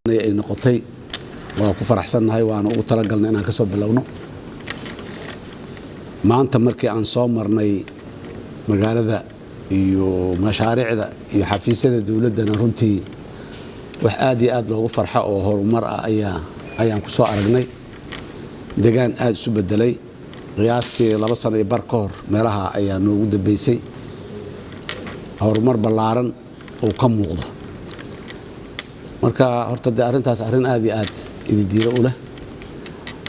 Ay noqotay waa ku faraxsannahay, waana ugu talagalnay inaan ka soo bilowno. Maanta markii aan soo marnay magaalada iyo mashaariicda iyo xafiisyada dowladdana, runtii wax aad iyo aad loogu farxo oo horumar ah ayaan ku soo aragnay. Degaan aada isu bedelay qiyaastii 2 sano iyo bar ka hor meelaha ayaa noogu dambeysay, horumar ballaaran uu ka muuqdo. Marka horta dee arrintaas arrin aad iyo aad ididiiro u leh,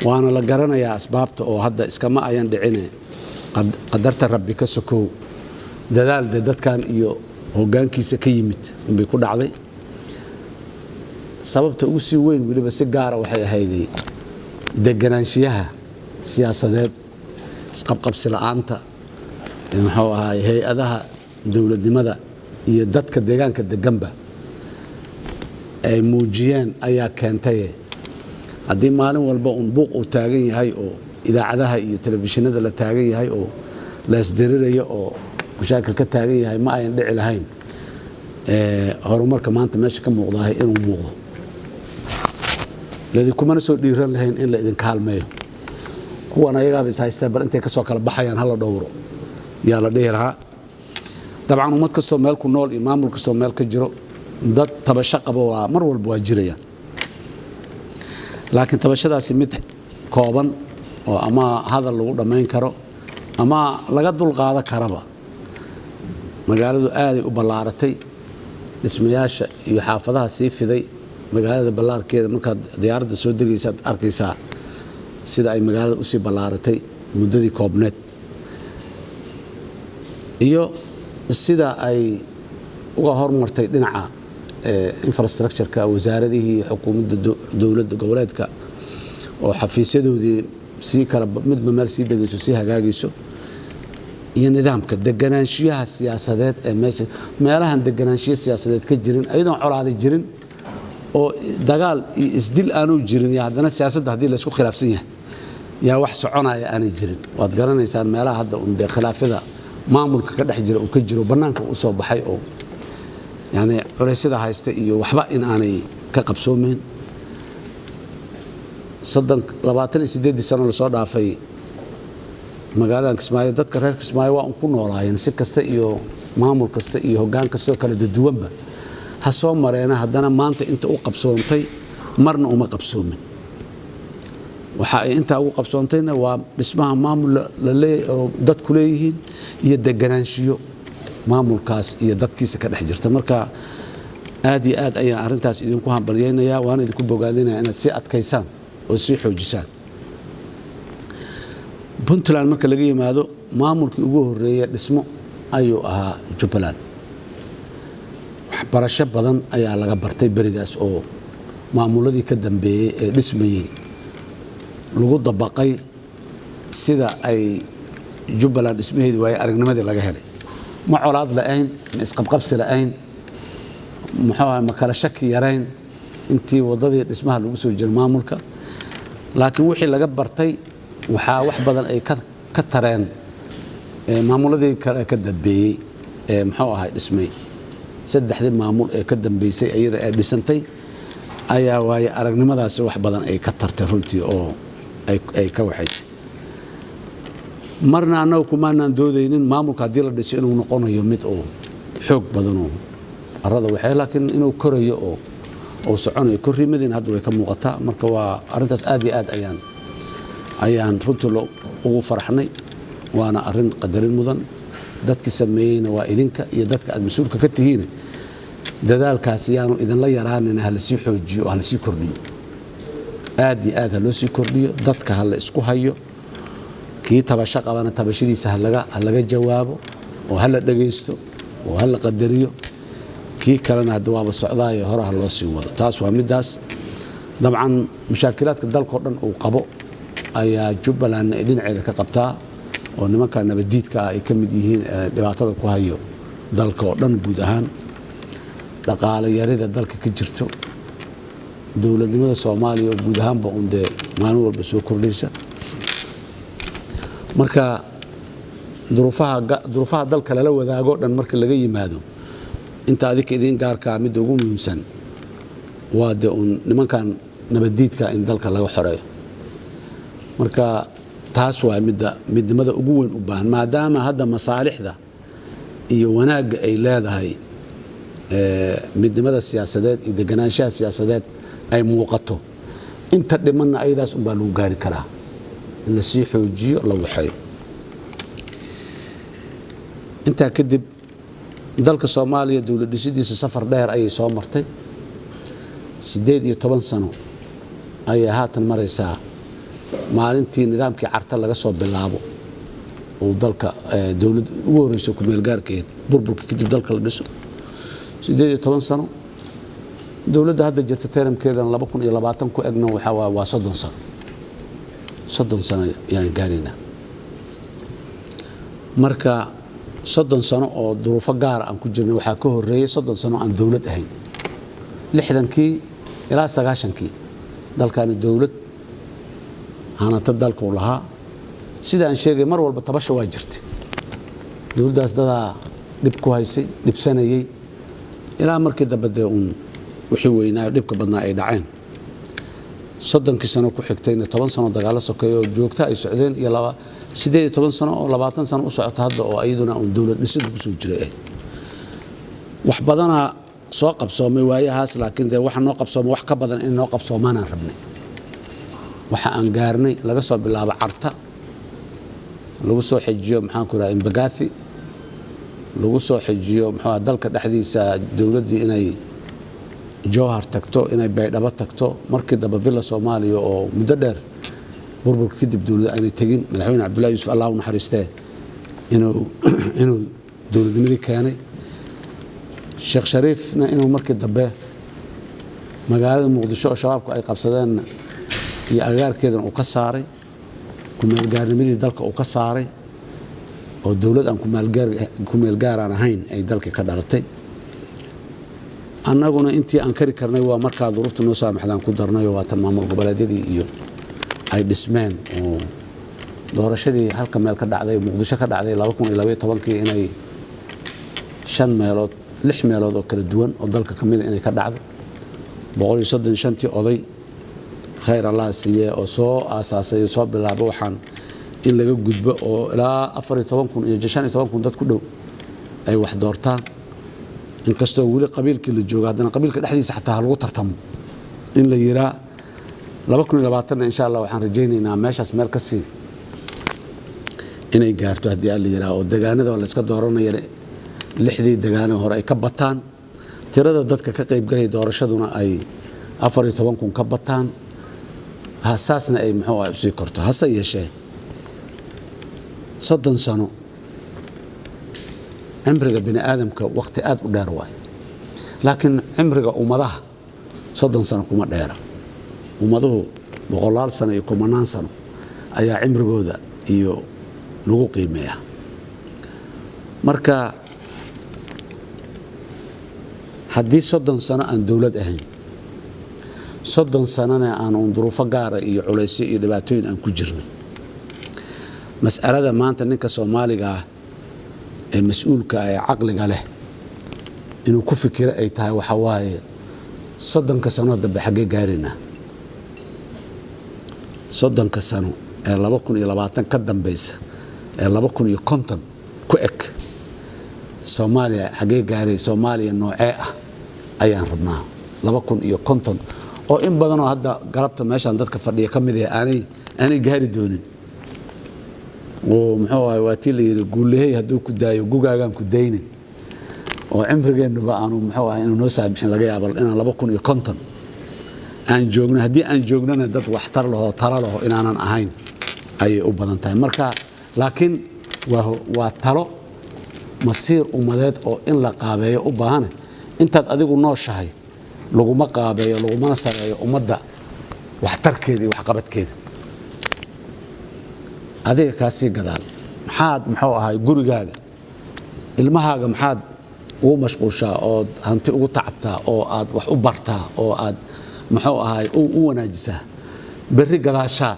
waana la garanayaa asbaabta oo hadda iskama ayan dhicine, qadarta Rabbi ka sokow dadaal dee dadkan iyo hoggaankiisa ka yimid unbay ku dhacday. Sababta ugu sii weyn weliba si gaara waxay ahayday deganaanshiyaha siyaasadeed, isqabqabsi la'aanta, muxuu ahaay, hay-adaha dowladnimada iyo dadka deegaanka deganba ay muujiyeen ayaa keentaye. Haddii maalin walba uun buuq uu taagan yahay oo idaacadaha iyo telefishinada la taagan yahay oo la isdirirayo oo mashaakil ka taagan yahay, ma ayan dhici lahayn horumarka maanta meesha ka muuqdahay inuu muuqdo, ladinkumana soo dhiiran lahayn in la idin kaalmeeyo. Kuwan ayagaaba is haystaa, bal intay ka soo kala baxayaan hala dhowro yaa la dhihi lahaa. Dabcan ummad kastoo meel ku nool iyo maamul kastoo meel ka jiro, dad tabasho qaba waa mar walba waa jirayaan, laakiin tabashadaasi mid kooban oo ama hadal lagu dhammayn karo ama laga dulqaado karaba. Magaaladu aaday u ballaaratay, dhismayaasha iyo xaafadaha sii fiday magaalada ballaarkeeda. Markaad diyaaradda soo degaysaad arkaysaa sida ay magaalada usii ballaaratay muddadii koobneed iyo sida ay uga hormartay dhinaca infrastructureka, wasaaradihii xukuumadda dowladda goboleedka oo xafiisyadoodii sii kala midba meel sii degayso, sii hagaagayso, iyo nidaamka deganaanshiyaha siyaasadeed ee meesha. Meelahan deganaanshiya siyaasadeed ka jirin, iyadoon colaada jirin oo dagaal iyo isdil aanu jirin, iyo haddana siyaasadda haddii laysku khilaafsan yahay yaa wax soconaya aanay jirin. Waad garanaysaan meelaha hadda un dee khilaafyada maamulka ka dhex jira uu ka jiro, bannaanka u soo baxay oo yani culeysyada haysta iyo waxba in aanay ka qabsoomeyn. 28-dii sano lasoo dhaafay magaaladan Kismaayo, dadka reer Kismaayo waa un ku noolaayeen si kasta iyo maamul kasta iyo hoggaan kasta oo kala duwanba ha soo mareena, haddana maanta inta u qabsoontay marna uma qabsoomin. Waxa ay intaa ugu qabsoontayna waa dhismaha maamul oo dadku leeyihiin iyo deganaanshiyo maamulkaas iyo dadkiisa ka dhex jirta. Marka aad iyo aad ayaan arrintaas idinku hambalyaynayaa, waana idinku bogaadinaya inaad sii adkaysaan oo sii xoojisaan. Puntland marka laga yimaado, maamulkii ugu horreeya dhismo ayuu ahaa Jubbaland. Waxbarasho badan ayaa laga bartay berigaas oo maamuladii ka dambeeyey ee dhismayey lagu dabaqay sida ay Jubbaland dhismaheedii waaye aragnimadii laga helay. Ma colaad la'ayn, ma isqabqabsi la'ayn, muxuu ahay, ma kala shaki yarayn intii waddadii dhismaha lagu soo jiray maamulka, laakiin wixii laga bartay waxaa wax badan ay ka tareen maamuladii kale ka dambeeyey ee muxuu ahay dhismay. Saddexdii maamul ee ka dambeysay iyada ee dhisantay ayaa waaye aragnimadaasi wax badan ay ka tartay runtii oo ay ka waxaysay. Marna annagu kumaanaan doodaynin maamulka haddii la dhiso inuu noqonayo mid oo xoog badanoo arada waxay, laakiin inuu korayo oo uu soconayo. Korriimadiina hadda way ka muuqataa. Marka waa arrintaas aad iyo aad ayaan runtii ugu faraxnay, waana arrin qadarin mudan. Dadkii sameeyeyna waa idinka iyo dadka aad mas-uulka ka tihiin. Dadaalkaasi yaanu idinla yaraanina, ha lasii xoojiyo oo ha lasii kordhiyo, aad iyo aad ha loo sii kordhiyo. Dadka ha la isku hayo, kii tabasho qabana tabashadiisa ha laga jawaabo oo ha la dhagaysto oo ha la qadariyo, kii kalena hadda waaba socdaayo hore ha loo sii wado. Taas waa middaas. Dabcan mushaakilaadka dalkao dhan uu qabo ayaa Jubbalandna ay dhinaceeda ka qabtaa, oo nimanka nabadiidka ah ay ka mid yihiin dhibaatada ku hayo dalka oo dhan guud ahaan, dhaqaale yarida dalka ka jirto, dowladnimada Soomaaliya oo guud ahaanba un dee maalin walba soo kordhaysa. Marka duruufaha dalka lala wadaago dhan marka laga yimaado, inta adinka idiin gaarkaa midda ugu muhiimsan Waa dee uun nimankan nabaddiidka in dalka laga xoreeyo. Marka taas waa midda midnimada ugu weyn u baahan, maadaama hadda masaalixda iyo wanaagga ay leedahay midnimada siyaasadeed iyo deganaanshaha siyaasadeed ay muuqato. Inta dhimanna ayadaas unbaa lagu gaari karaa, in la sii xoojiyo, la waxeeyo. Intaa kadib, dalka Soomaaliya dowlad dhisidiisa safar dheer ayay soo martay. 18 sano ayay haatan maraysaa maalintii nidaamkii Carta laga soo bilaabo uu dalka dowlad ugu horeyso kumeelgaarkeed burburka kadib dalka la dhiso. 18 sano. Dowladda hadda jirta term-keedana 2020 ku egna waxaa waa 30 sano. 30 sano ayaan gaaraynaa. Marka 30 sano oo duruufo gaara aan ku jirnay, waxaa ka horreeyey 30 sano aan dowlad ahayn. 60-kii ilaa 90-kii dalkani dowlad hanata dalkuu lahaa. Sida aan sheegay mar walba, tabasha waa jirtay. Dowladdaas dadaa dhib ku haysay, dhibsanayey, ilaa markii dambe dee uun wixii weynaa dhibka badnaa ay dhaceen. 30-kii sano ku xigtayna 10 sano dagaalo sokeeyo oo joogta ay socdeen iyo 18 sano oo 20 sano u socota hadda oo iyaduna uun dowlad dhisid lagu soo jiray. Wax badanaa soo qabsoomay waayahaas, laakiin dee waxa noo qabsooma wax ka badan in noo qabsoomaanaan rabnay. Waxa aan gaarnay laga soo bilaabo Carta, lagu soo xejiyo, maxaan ku raha, Imbagathi, lagu soo xejiyo, muxuu dalka dhexdiisa dowladdii inay Jowhar tagto, inay Baydhabo tagto, markii dambe Villa Soomaaliya oo muddo dheer burburka kadib dowladda aynay tegin, Madaxweyne Cabdullahi Yuusuf, Allah u naxariistee, inuu dowladnimadii keenay, Sheekh Shariifna inuu markii dambe magaalada Muqdisho oo Shabaabku ay qabsadeen iyo agagaarkeedana uu ka saaray, kumeelgaarnimadii dalka uu ka saaray, oo dowlad aan kumeelgaaraan ahayn ay dalkii ka dhalatay. Annaguna intii aan kari karnay waa markaa duruufta noo saamaxdaan ku darnay oo waatan maamul goboleedyadii iyo ay dhismeen, oo doorashadii halka meel ka dhacday, Muqdisho ka dhacday 2012-kii, inay shan meelood, lix meelood oo kala duwan oo dalka ka mida inay ka dhacdo. 135-tii oday, khayr Allah siiye, oo soo aasaasay oo soo bilaabo waxaan in laga gudbo oo ilaa 14,000 iyo 15,000 dad ku dhow ay wax doortaan. Inkastoo weli qabiilkii la joogo, haddana qabiilka dhexdiisa xataa ha lagu tartamo in la yiraa. 2020 insha Allah waxaan rajaynaynaa meeshaas meel ka sii inay gaarto haddii alla yiraa, oo degaanada la iska dooranaya lixdii degaano hore ay ka bataan, tirada dadka ka qaybgalaya doorashaduna ay 14,000 ka bataan, saasna ay muxuu ah usii korto. Hase yeeshee, 30 sano cimriga bini aadamka waqti aad u dheer waay, laakiin cimriga ummadaha 30 sano kuma dheera. Ummaduhu boqolaal sano iyo kumanaan sano ayaa cimrigooda iyo lagu qiimeeyaa. Marka haddii 30 sano aan dowlad ahayn, 30 sanona aan uun duruufo gaara iyo culaysyo iyo dhibaatooyin aan ku jirnay, mas'alada maanta ninka Soomaaliga ah ee mas-uulka ah ee caqliga leh inuu ku fikiro ay tahay waxa waaye: 30-ka sanoo dambe xaggee gaaraynaa? 30-ka sano ee 2020 ka dambaysa ee 2050 ku eg, Soomaaliya xaggee gaaray? Soomaaliya noocee ah ayaan rabnaa 2050, oo in badanoo hadda galabta meeshaan dadka fadhiya ka mid ah aanay gaari doonin? Oo muxuu ahay, waa tii la yidhi, guulahey hadduu ku daayo gugaagaan ku daynin, oo cimrigeennuba aanu muxuu ahay inuu noo saamixin laga yaabo inaan 2050 aan joogno. Haddii aan joognona, dad waxtar lahoo talo laho inaanan ahayn ayay u badan tahay. Marka laakiin waa talo masiir ummadeed oo in la qaabeeyo u baahane. Intaad adigu nooshahay laguma qaabeeyo, lagumana sareeyo ummadda waxtarkeeda iyo waxqabadkeeda. Adiga kaasii gadaal maxaad, muxuu ahay, gurigaaga, ilmahaaga maxaad ugu mashquushaa ood hanti ugu tacabtaa oo aad wax u bartaa oo aad, muxuu ahay, u wanaajisaa? Berri gadaashaa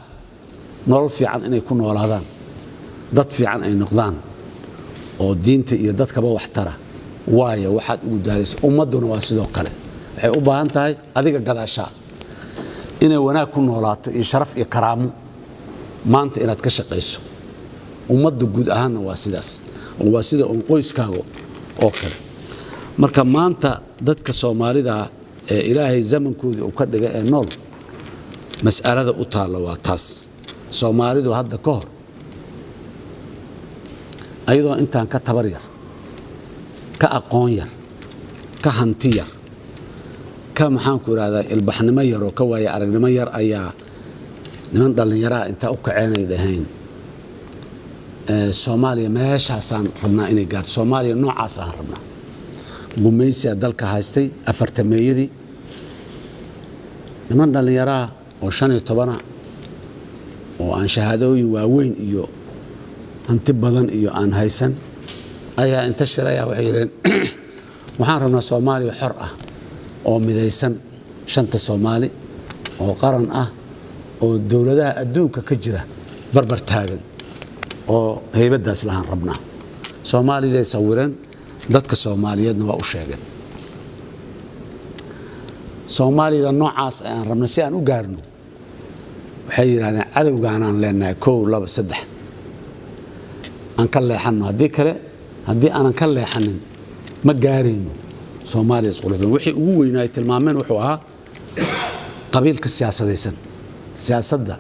nolol fiican inay ku noolaadaan, dad fiican ay noqdaan oo diinta iyo dadkaba wax tara, waayo waxaad ugu daalaysa. Ummadduna waa sidoo kale. Waxay u baahan tahay adiga gadaashaa inay wanaag ku noolaato iyo sharaf iyo karaamo maanta inaad ka shaqayso. Ummadda guud ahaanna waa sidaas, oo waa sida uun qoyskaaga oo kale. Marka maanta dadka Soomaalida ee Ilaahay zamankoodii uu ka dhigay ee nool, mas'alada u taalla waa taas. Soomaalidu hadda ka hor ayadoo intaan ka tabar yar, ka aqoon yar, ka hanti yar, ka maxaanku idhahdaa ilbaxnimo yar oo ka waaya aragnimo yar ayaa niman dhallinyaraha intaa u kaceenay dhahayn Soomaaliya meeshaasaan rabnaa inay gaarto, Soomaaliya noocaas aan rabnaa. Gumaysiga dalka haystay afartameeyadii, niman dhallinyaraha oo 15 oo aan shahaadooyin waaweyn iyo hanti badan iyo aan haysan ayaa inta shiraya waxay yidhaheen waxaan rabnaa Soomaaliya xor ah oo midaysan, shanta Soomaali oo qaran ah oo dowladaha adduunka ka jira barbar taagan oo heybadaas lahaan rabnaa. Soomaaliday sawireen, dadka Soomaaliyeedna waa u sheegeen Soomaalida noocaas aan rabno si aan u gaarno. Waxay yidhahdeen cadowgaanaan leenahay 1, 2, 3 aan ka leexanno, haddii kale haddii aanan ka leexanin ma gaarayno Soomaaliya isquluxdan. Wixii ugu weynaa ay tilmaameen wuxuu ahaa qabiilka siyaasadaysan, siyaasadda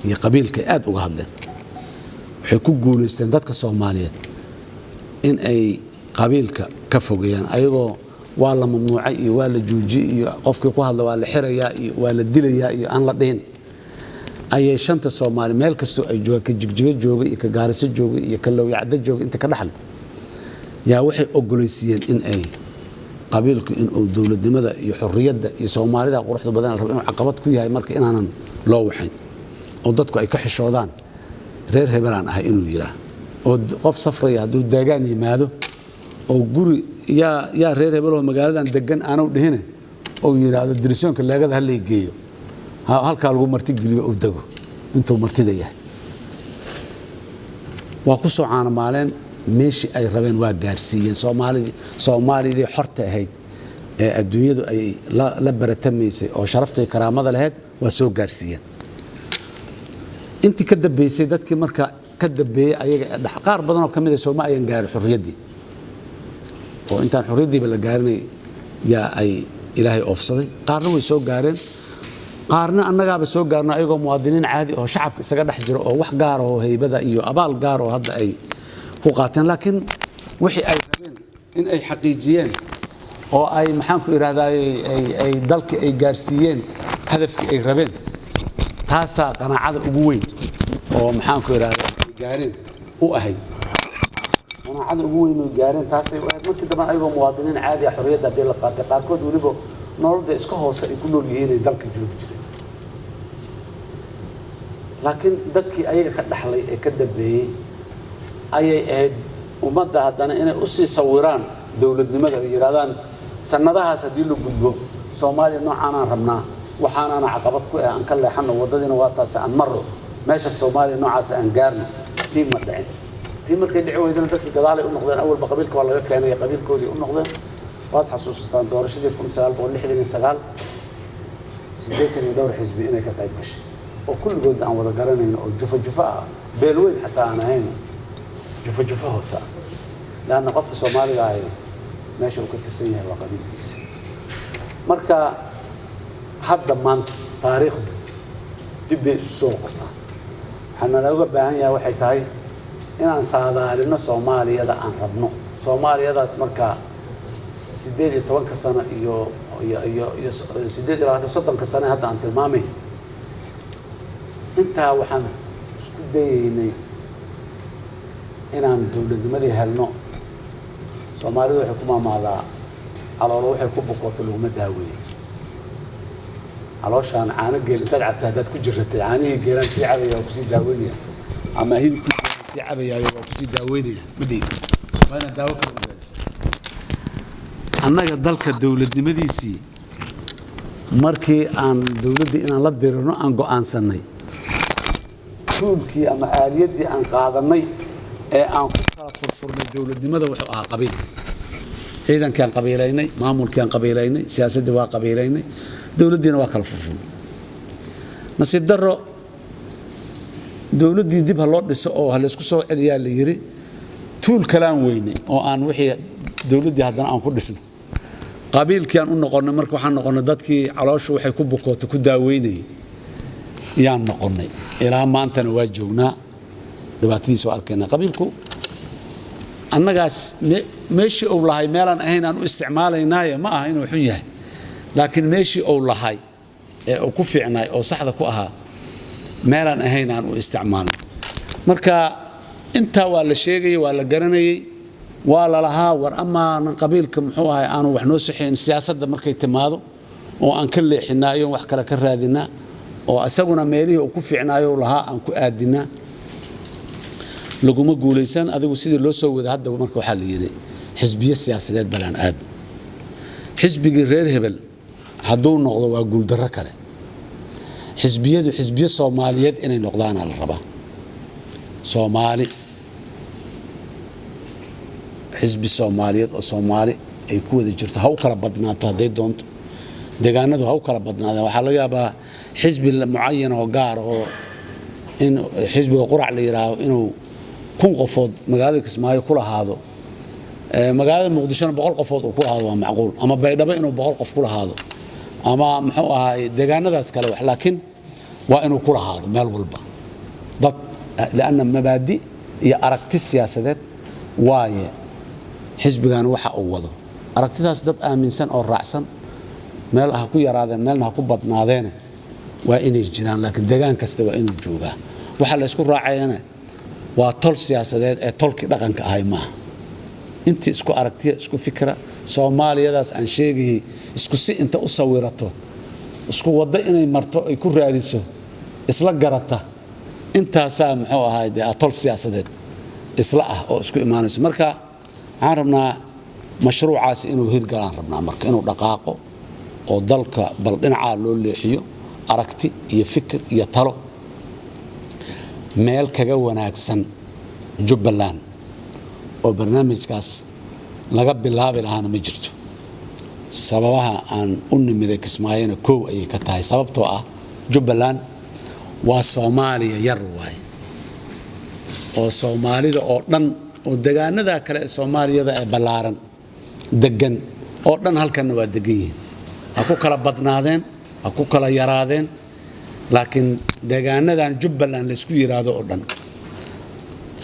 iyo qabiilka ay aad uga hadleen. Waxay ku guulaysteen dadka Soomaaliyeed in ay qabiilka ka fogeeyaan, ayagoo waa la mamnuucay iyo waa la joojiyey iyo qofkii ku hadla waa la xirayaa iyo waa la dilayaa iyo aan la dhihin ayay shanta Soomaali meel kastoo ay joogaan, ka Jigjigo jooga iyo ka Gaariso jooga iyo ka Lowyacdo jooga inta ka dhaxle yaa waxay ogolaysiiyeen in ay qabiilku inuu dowladnimada iyo xorriyadda iyo Soomaalida quruxda badan la rabo inuu caqabad ku yahay. Marka inaanan loo waxayn oo dadku ay ka xishoodaan reer hebelaan ahay inuu yiraa, oo qof safraya hadduu deegaan yimaado oo guri yaa reer hebeloo magaaladan degan aanu dhihine oo yidhaahdo dirisoonka leegada ha lay geeyo, halkaa lagu martigeliyo uu dego intuu martida yahay. Waa ku soo caanamaaleen, meeshii ay rabeen waa gaarsiiyeen. Soomaalidii, Soomaalidii xorta ahayd ee adduunyadu ay la baratamaysay oo sharaftay karaamada lahayd waa soo gaarsiiyeen. Intii ka dambeysay, dadkii marka ka dambeeyey ayaga qaar badan oo ka mid a sooma ayan gaarin xorriyaddii, oo intaan xorriyaddiiba la gaarinay yaa ay Ilaahay oofsaday. Qaarna way soo gaareen, qaarna annagaaba soo gaarno ayagoo muwaadiniin caadi oo shacabka isaga dhex jiro oo wax gaar oo heybada iyo abaal gaar oo hadda ay ku qaateen. Laakiin wixii ay rabeen in ay xaqiijiyeen oo ay maxaanku idhahdaa ay dalkii ay gaarsiiyeen hadafkii ay rabeen, taasaa qanaacada ugu weyn oo maxaanku idhahdaa ay gaareen u ahayd. Qanaacada ugu weyn oo gaareen taasay u ahayd. Markii dambe ayagoo muwaadiniin caadi ah xorriyadda haddii la qaatay, qaarkood weliba nololda iska hoose ay ku nool yihiin ay dalka joogi jireen. Laakiin dadkii ayaga ka dhaxlay ee ka dambeeyey ayay ahayd ummadda haddana inay u sii sawiraan dowladnimada oo yidhahdaan sannadahaas haddii la gudbo Soomaaliya noocaanaan rabnaa, waxaanaana caqabad ku ah, aan ka leexanno waddadiina waa taasi, aan marro meesha Soomaaliya noocaas aan gaarno. Tii ma dhicin. Tii markay dhici weydana dadkii gadaalay u noqdeen. Awalba qabiilka waa laga keenay, qabiilkoodii u noqdeen. Waad xasuusataan doorashadii 1969, 80 iyo dhowr xisbi inay ka qayb gashay oo kulligood aan wada garanayno oo jufo jufo ah, beel weyn xataa aan ahayn, jufo jufo hoose ah, leanna qofka Soomaaliga ahi meesha uu ka tirsan yahay waa qabiilkiisa. Marka hadda maanta taariikhdu dib bay isu soo qortaa. Waxaana looga baahan yahay waxay tahay inaan saadaalino Soomaaliyada aan rabno. Soomaaliyadaas marka 18-ka sano iyo iyo iyo iyo 28, 30-ka sano hadda aan tilmaamayn, intaa waxaan isku dayeynay inaan dowladnimadii helno. Soomaalidu waxay ku maamaadaa caloolo waxay ku bukooto laguma daaweeyo. Calooshaan caano geel intaad cabto haddaad ku jiratay, caanihii geelaan sii cabaya waa kusii daaweynaya ama hilibkii geelaan sii cabayaayo waa kusii daaweynaya ma dhihin, waa inaad daawo kala ogaadisa. Annaga dalka dowladnimadiisii markii aan dowladdii inaan la dirirno aan go'aansannay, tuulkii ama aaliyaddii aan qaadanay ee aan ku kala furfurnay dowladnimada wuxuu ahaa qabiilka. Ciidankaan qabiilaynay, maamulkiaan qabiilaynay, siyaasaddii waa qabiilaynay, dowladdiina waa kala furfurnay. Nasiib darro, dowladdii dib ha loo dhiso oo ha laysku soo celiyaa la yiri, tuul kalaan weynay oo aan wixii dowladdii haddana aan ku dhisno. Qabiilkii aan u noqonnay. Marka waxaan noqonnay dadkii calooshu waxay ku bukootay ku daaweynayay yaan noqonnay. Ilaa maantana waa joognaa, dhibaatadiisa waa arkaynaa. Qabiilku annagaas meeshii uu lahay meelaan ahayn aan u isticmaalaynaaye, ma aha inuu xun yahay, laakiin meeshii uu lahay ee uu ku fiicnaay oo saxda ku ahaa meelaan ahayn aan u isticmaalno. Marka intaa waa la sheegayay, waa la garanayay, waa lalahaa war amaanan qabiilka muxuu ahay aanu wax noo saxayn siyaasadda markay timaado oo aan ka leexinaayo, wax kale ka raadinaa, oo isaguna meelihii uu ku fiicnaayo lahaa aan ku aadinaa. Laguma guulaysan. Adigu sidii loo soo wada hadda marka waxaa la yidhi xisbiyo siyaasadeed balaan aad. Xisbigii reer hebel hadduu noqdo waa guuldarro kale. Xisbiyadu xisbiyo Soomaaliyeed inay noqdaanaa la rabaa. Soomaali, xisbi Soomaaliyeed oo Soomaali ay ku wada jirto, ha u kala badnaato hadday doonto, deegaanadu ha u kala badnaadeen. Waxaa laga yaabaa xisbi mucayan oo gaar oo in xisbiga Qurac la yidhaaho inuu 1000 qofood magaalada Kismaayo ku lahaado, magaalada Muqdishona 100 qofood uu ku lahaado, waa macquul, ama Baydhabo inuu 100 qof ku lahaado, ama muxuu ahaay deegaanadaas kale wax, laakiin waa inuu ku lahaado meel walba dad, lianna mabaadi iyo aragti siyaasadeed waaye xisbigan waxa uu wado. Aragtidaas dad aaminsan oo raacsan, meel ha ku yaraadeen, meelna ha ku badnaadeene, waa inay jiraan, laakiin deegaan kasta waa inuu joogaa. Waxa la isku raacayana waa tol siyaasadeed ee tolkii dhaqanka ahay maaha. Intii isku aragtiya, isku fikra, Soomaaliyadaas aan sheegayay isku si inta u sawirato, isku waddo inay marto ay ku raadiso, isla garata, intaasaa muxuu ahaay dee tol siyaasadeed isla ah oo isku imaanayso. Marka waxaan rabnaa mashruucaasi inuu hirgalaan rabnaa, marka inuu dhaqaaqo oo dalka bal dhinacaa loo leexiyo, aragti iyo fikir iyo talo meel kaga wanaagsan Jubbaland oo barnaamijkaas laga bilaabi lahaana ma jirto. Sababaha aan u nimiday Kismaayona kow ayay ka tahay, sababtoo ah Jubbaland waa Soomaaliya yar waaye, oo Soomaalida oo dhan oo degaanada kale ee Soomaaliyada ee ballaaran degan oo dhan halkanna waa degan yihiin. Ha ku kala badnaadeen, ha ku kala yaraadeen, laakiin deegaanadan Jubbaland laysku yiraahdo oo dhan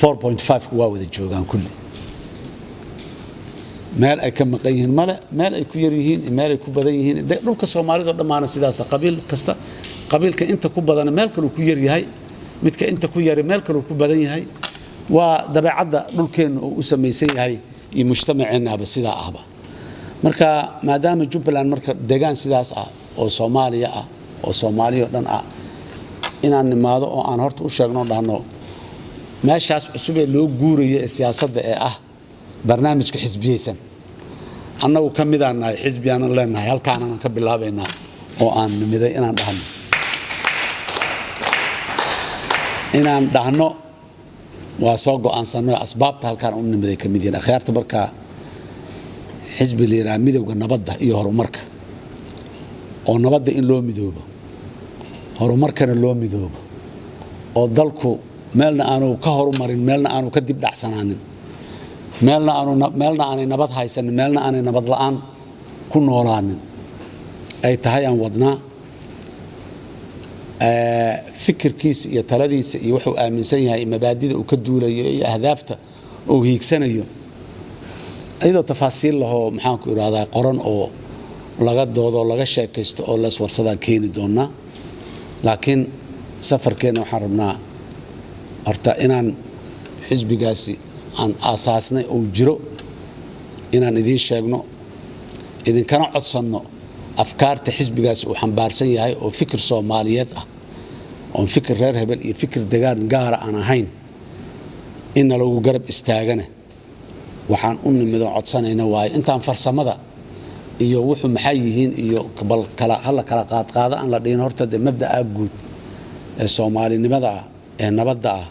4.5 waa wada joogaan kulli. Meel ay ka maqan yihiin male, meel ay ku yar yihiin, meel ay ku badan yihiin. Dhulka Soomaalida oo dhammaana sidaas, qabiil kasta, qabiilka inta ku badana meel kaluu ku yar yahay, midka inta ku yari meel kaluu ku badan yahay. Waa dabeecadda dhulkeenna uu u samaysan yahay iyo mujtamaceennaba sidaa ahba. Marka maadaama Jubbaland marka deegaan sidaas ah oo Soomaaliya ah oo Soomaaliya oo dhan ah inaan nimaado oo aan horta u sheegno, dhahno meeshaas cusub ee loo guurayo ee siyaasadda ee ah barnaamijka xisbiyeysan, annagu ka midaan nahay, xisbi aanan leenahay, halkaanaan ka bilaabaynaa oo aan nimiday inaan dhahno waa soo go'aansanay. Asbaabta halkaan u nimiday ka mid yihiin akhyaarta. Marka xisbi la yidhaha Midowga Nabadda iyo Horumarka, oo nabadda in loo midoobo, horumarkana loo midoobo, oo dalku meelna aanu ka horumarin, meelna aanu ka dib dhacsanaanin, meelna aanu meelna aanay nabad haysanin, meelna aanay nabad la'aan ku noolaanin ay tahay aan wadnaa. Fikirkiisa iyo taladiisa iyo wuxuu aaminsan yahay, mabaadida uu ka duulayo iyo ahdaafta uu hiigsanayo, iyadoo tafaasiil lahoo, maxaanku idhahdaa, qoran oo laga doodo, laga sheekaysto oo la iswarsadaan keeni doonaa. Laakiin safarkeenna waxaan rabnaa horta inaan xisbigaasi aan aasaasnay uu jiro inaan idiin sheegno, idinkana codsanno afkaarta xisbigaasi uu xambaarsan yahay oo fikir Soomaaliyeed ah, oon fikir reer hebel iyo fikir degaan gaara aan ahayn, inna lagu garab istaagana waxaan u nimidoo codsanayna waaye. Intaan farsamada iyo wuxuu maxay yihiin iyo bal kala hala kala qaadqaado aan la dhihin, horta dee mabda'aa guud ee Soomaalinimada ah, ee nabadda ah,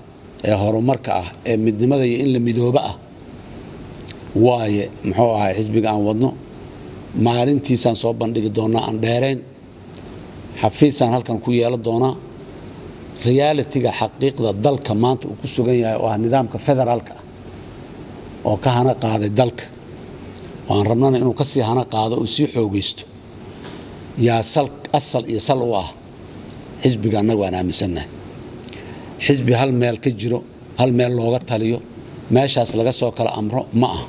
ee horumarka ah, ee midnimada iyo in la midoobo ah Waaye muxuu ahay xisbiga aan wadno maalintiisaan soo bandhigi doonaa, aan dheerayn, xafiisaan halkan ku yeelan doonaa. Reality-ga, xaqiiqda dalka maanta uu ku sugan yahay oo ah nidaamka federaalka ah oo ka hana qaaday dalka, oo aan rabnana inuu kasii hana qaado oo sii xoogaysto, yaa sal asal iyo sal u ah xisbiga. Annagu aan aaminsannahay xisbi hal meel ka jiro, hal meel looga taliyo, meeshaas laga soo kala amro ma ah.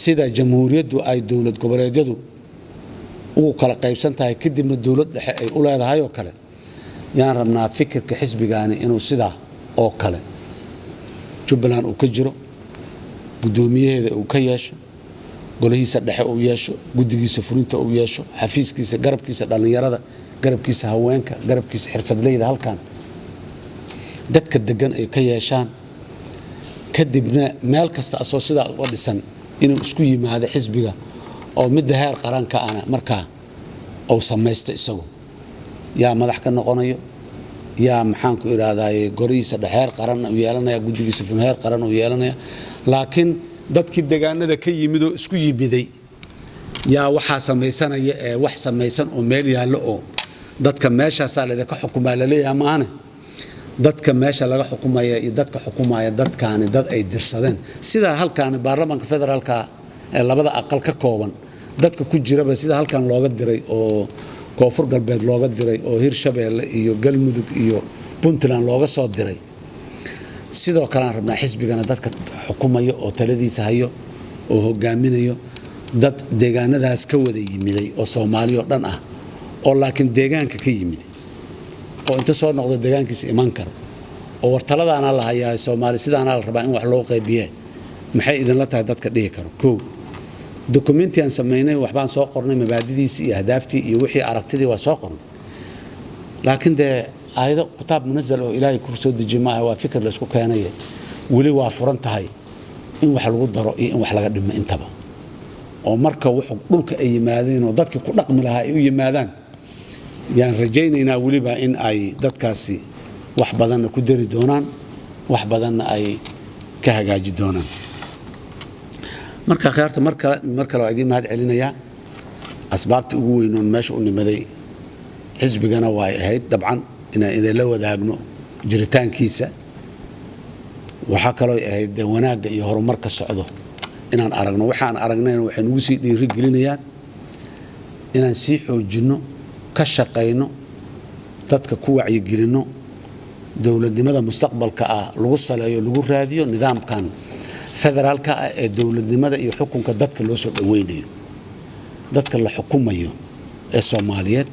Sida jamhuuriyaddu ay dowlad goboleedyadu ugu kala qaybsan tahay, kadibna dowlad dhexe ay u leedahay oo kale, yaan rabnaa fikirka xisbigaani inuu sidaa oo kale Jubbaland uu ka jiro, guddoomiyaheeda uu ka yeesho, golihiisa dhexe uu yeesho, guddigiisa fulinta uu yeesho, xafiiskiisa, garabkiisa dhallinyarada, garabkiisa haweenka, garabkiisa xirfadleyda, halkan dadka degan ay ka yeeshaan. Kadibna meel kasta asoo sidaa uga dhisan inuu isku yimaado xisbiga, oo midda heer qaranka ana markaa uu samaysto isagu, yaa madax ka noqonayo, yaa maxaanku idhaahdaye, golihiisa dhexe heer qaran uu yeelanaya, guddigiisa heer qaran uu yeelanaya. Laakiin dadkii degaanada ka yimid oo isku yimiday yaa waxaa samaysanaya ee wax samaysan oo meel yaallo oo dadka meeshaasaa laydinka xukumaa laleeyaha maahane. Dadka meesha laga xukumaya iyo dadka xukumaya dadkaani dad ay dirsadeen, sidaa halkaani baarlamaanka federaalka ee labada aqal ka kooban dadka ku jiraba, sida halkan looga diray oo Koonfur Galbeed looga diray oo Hirshabeelle iyo Galmudug iyo Puntland looga soo diray, sidoo kale aan rabnaa xisbigana dadka xukumaya oo taladiisa hayo oo hogaaminayo dad deegaanadaas ka wada yimiday oo Soomaali oo dhan ah, oo laakiin deegaanka ka yimiday, oo inta soo noqdo deegaankiisa iman kara, oo war taladaana la hayaa, Soomaali sidaana la rabaa in wax loo qaybiye, maxay idinla tahay, dadka dhihi karo. Kow, document-i aan samaynay, waxbaan soo qornay, mabaadidiisii iyo ahdaaftii iyo wixii aragtidii waa soo qornay. Laakiin dee aayado kitaab munazal oo Ilaahay ku soo dejiye maaha, waa fikir la isku keenaya. Weli waa furan tahay in wax lagu daro iyo in wax laga dhimo intaba, oo marka wuxuu dhulka ay yimaadeen oo dadkii ku dhaqmi lahaa ay u yimaadaan, yaan rajaynaynaa weliba in ay dadkaasi wax badanna ku dari doonaan, wax badanna ay ka hagaaji doonaan. Marka khiyaarta, mar kale waa idiin mahad celinayaa. Asbaabta ugu weynoon meesha u nimaday xisbigana way ahayd dabcan inaan idinla wadaagno jiritaankiisa. Waxaa kaloo ahayd dee wanaagga iyo horumarka socdo inaan aragno. Waxaan aragnayna waxay nagu sii dhiiri gelinayaan inaan sii xoojinno, ka shaqayno, dadka ku wacyigelinno, dowladnimada mustaqbalka ah lagu saleeyo, lagu raadiyo nidaamkan federaalka ah ee dowladnimada iyo xukunka dadka loo soo dhaweynayo, dadka la xukumayo ee Soomaaliyeed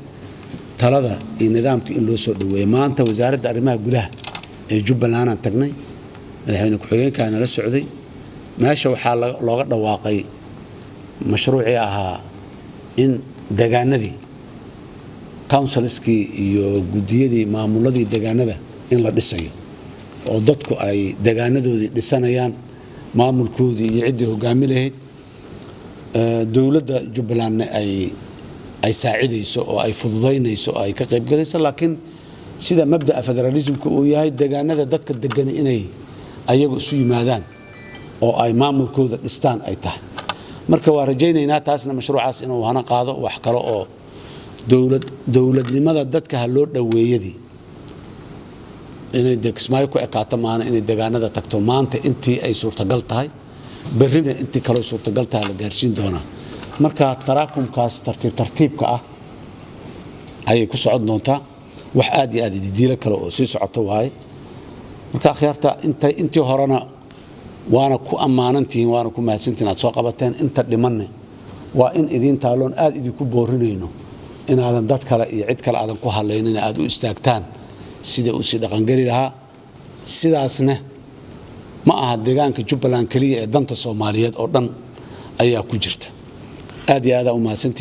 talada iyo nidaamka in loo soo dhaweeyo. Maanta wasaaradda arrimaha gudaha ee Jubbaland aan tagnay, madaxweyne ku-xigeenkaa nala socday. Meesha waxaa looga dhawaaqay mashruucii ahaa in degaanadii councils-kii iyo guddiyadii maamuladii degaanada in la dhisayo, oo dadku ay degaanadoodii dhisanayaan, maamulkoodii iyo ciddii hogaami lahayd, dowladda Jubbalandna ay saacidayso oo ay fududaynayso oo ay ka qaybgalayso. Laakiin sida mabda'a federalismka uu yahay, degaanada dadka degani inay ayagu isu yimaadaan oo ay maamulkooda dhistaan ay tahay. Marka waa rajaynaynaa taasna mashruucaas inuu hana qaado. Wax kale oo dowladnimada dadka ha loo dhoweeyadii inay de Kismaayo ku ekaato maana, inay degaanada tagto maanta intii ay suurtagal tahay, berrina intii kaloo suurtagal tahay la gaarsiin doonaa. Marka taraakumkaas tartiib tartiibka ah ayay ku socon doontaa. Wax aad iyo aad ididiilo kale oo sii socoto waaye. Marka akhyaarta, intii horena waana ku ammaanantihiin, waana ku mahadsantihiin aad soo qabateen. Inta dhimanne waa in idiin taaloon aad idinku boorinayno inaadan dad kale iyo cid kale aadan ku hadlaynin, aad u istaagtaan sida uu sii dhaqangeli lahaa. Sidaasna ma aha deegaanka Jubbaland keliya ee danta Soomaaliyeed oo dhan ayaa ku jirta. Aad iyo aadaa u mahadsantihiin.